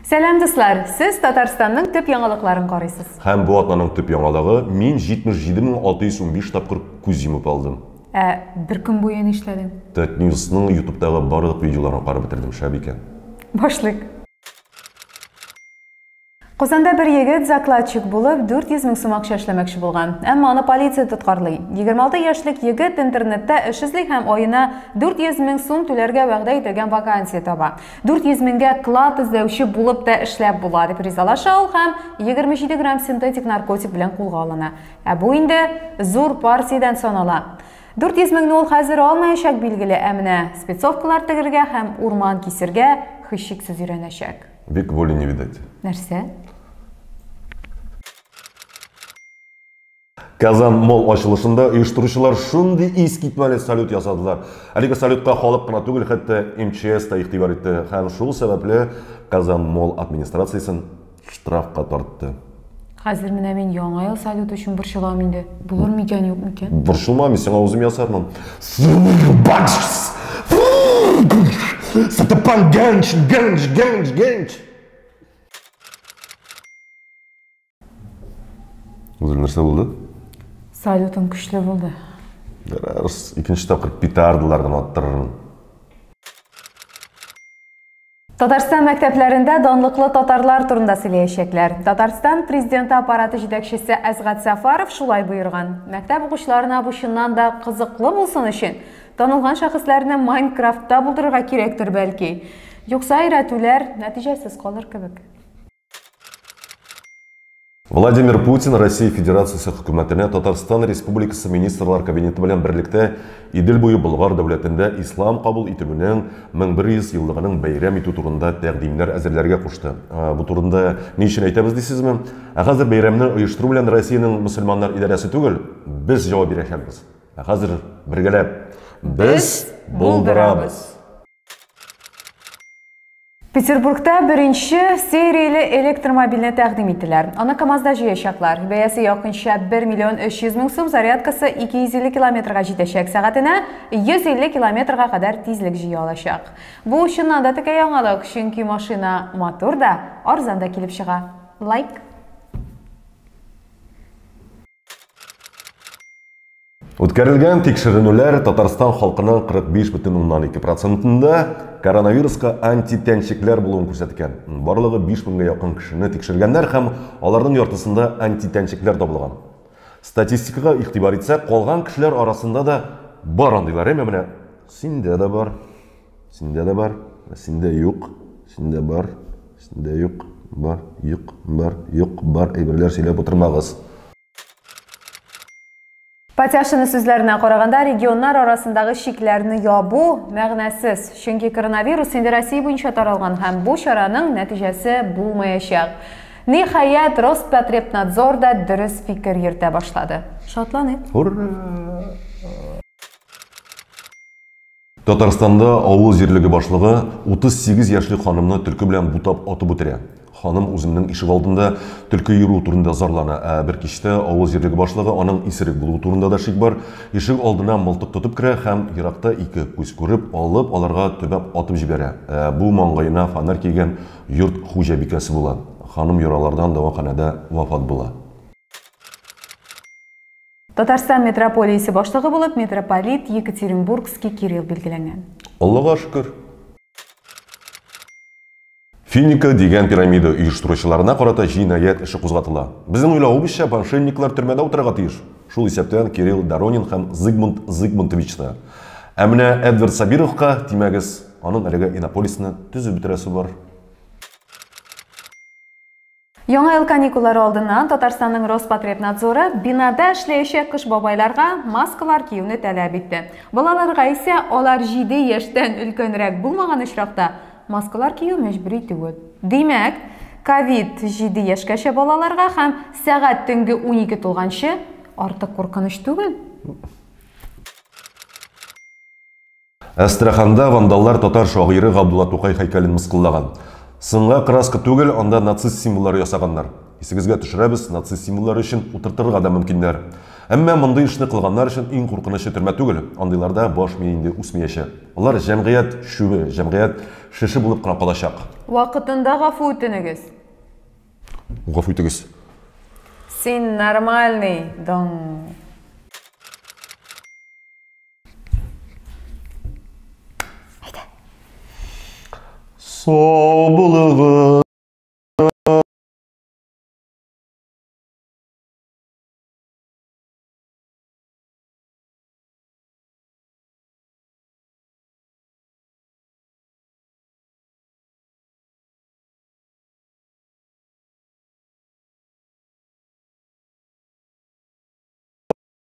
Сәлам, дуслар! Сез Татарстанның төп яңалыкларын карыйсыз. Һәм бу атнаның төп яңалыгы мин 77615 тапкыр күз йомып алдым. Ә бер көн буе нишләдең? Татньюсның ютубтагы барлык видеоларын карап бетердем, шәп икән. Башлыйк. Казанда бер егет закладчик булып 400 мең сум акча эшләмәкче булган. Әмма аны полиция тоткарлый. 26 яшьлек егет интернетта эш эзли һәм аена 400 мең сум түләргә вәгъдә ителгән вакансия таба. 400 меңгә клад эзләүче булып та эшләп була, дип ризалаша ул һәм 27 грамм синтетик наркотик белән кулга алына. Ә бу инде зур партиядән санала. 400 меңне ул хәзер алмаячак, билгеле, ә менә спецовкалар тегергә һәм урман кисергә һичшиксез өйрәнәчәк. Век воли не видать. Нәрсә? Казан Мол ачылышында оештыручылар шундый искитмәле салют ясадылар. Әлеге салютка халык кына түгел, хәтта МЧС та игътибар итте һәм шул сәбәпле Казан Мол администрациясен штрафка тартты. Хәзер менә мин яңа ел салюты өчен борчылам инде. Булыр микән, юк микән? Борчылма, мин сиңа үзем ясармын. Сатапан генч, генч, генч, генч. Үзем нәрсә булды? Салютың көчле булды. Дөрес, икенче тапкыр петардалардан аттырырмын. Татарстан мәктәпләрендә данлыклы татарлар турында сөйләячәкләр. Татарстан президенты аппараты җитәкчесе Әсгать Сәфәров шулай боерган. Мәктәп укучыларына бу чыннан да кызыклы булсын өчен, танылган шәхесләрне Майнкрафтта булдырырга кирәктер бәлки. Юкса өйрәтүләр нәтиҗәсез калыр кебек. Владимир Путин Россия Федерациясе хөкүмәтенә Татарстан Республикасы Министрлар Кабинеты белән берлектә Идел буе Болгар дәүләтендә ислам кабул ителүнең 1100 еллыгының бәйрәм итү турында тәкъдимнәр әзерләргә кушты. Бу турында ни өчен әйтәбез дисезме? Ә хәзер бәйрәмне оештыру белән Россиянең мөселманнар идарәсе түгел, без җавап бирәчәкбез. Ә хәзер бергәләп без булдырабыз. Петербургта беренче серияле электромобильне тәкъдим иттеләр. Аны КАМАЗда җыячаклар. Бәясе якынча 1 миллион 300 мең сум, зарядкасы 250 километрга җитәчәк, сәгатенә 150 километрга кадәр тизлек җыя алачак. Бу чыннан да текә яңалык, чөнки машина матур да, арзан да килеп чыга. Лайк! Үткәрелгән тикшеренүләр Татарстан халкының 45,2 процентында коронавируска антитәнчекләр булуын күрсәткән. Барлыгы 5 меңгә якын кешене тикшергәннәр һәм аларның яртысында антитәнчекләр табылган. Статистикага игътибар итсәк, калган кешеләр арасында да бар андыйлар. Әмма менә синдә дә бар, синдә дә бар, синдә юк, синдә бар, синдә юк, бар, юк, бар, юк, бар әйберләр сөйләп утырмагыз. Патяшина сүзләренә караганда, регионнар арасындагы чикләрне ябу мәгънәсез, чөнки коронавирус инде Россия буенча таралган һәм бу чараның нәтиҗәсе булмаячак. Ниһаять, Роспотребнадзор да дөрес фикер йөртә башлады. Шатланыйк. Ура! Татарстанда авыл җирлеге башлыгы 38 яшьлек ханымны төлке белән бутап атып үтерә. Ханым үзенең ишегалдында төлке йөрү турында зарлана, ә бер кичтә авыл җирлеге башлыгы аның исерек булуы турында да шик бар. Ишек алдына мылтык тотып керә һәм еракта ике күз күреп алып, аларга төбәп атып җибәрә. Ә бу маңгаена фонарь кигән йорт хуҗабикәсе була. Ханым яралардан дәваханәдә вафат була. Татарстан митрополиясе башлыгы булып митрополит Екатеринбургский Кирилл билгеләнгән. Аллага шөкер. Финика дигән пирамида оештыручыларына карата җинаять эше кузгатыла. Безнең уйлавыбызча, мошенниклар төрмәдә утырырга тиеш. Шул исәптән Кирилл Доронин һәм Зигмунд Зигмундович та. Ә менә Эдвард Сабировка тимәгез, аның әлегә Иннополисны төзеп бетерәсе бар. Яңа ел каникуллары алдыннан Татарстанның Роспотребнадзоры бинада эшләячәк кыш бабайларга маскалар киюне таләп итте. Балаларга исә алар 7 яшьтән өлкәнрәк булмаган очракта маскалар кию мәҗбүри түгел. Димәк, ковид 7 яшькәчә балаларга һәм сәгать төнге 12 тулганчы артык куркыныч түгел. Әстраханда вандаллар татар шагыйре Габдулла Тукай һәйкәлен мыскыллаган. Сынга краска түгел, анда нацист символлары ясаганнар. Исегезгә төшерәбез, нацист символлары өчен утыртырга да мөмкиннәр. Әмма мондый эшне кылганнар өчен иң куркынычы төрмә түгел. Андыйларда баш мие инде үсмәячәк. Алар җәмгыять чүбе, җәмгыять шеше булып кына калачак. Вакытында гафу үтенегез. Гафу итегез. Син нормальный, дон. Әйдә. Сау булыгыз.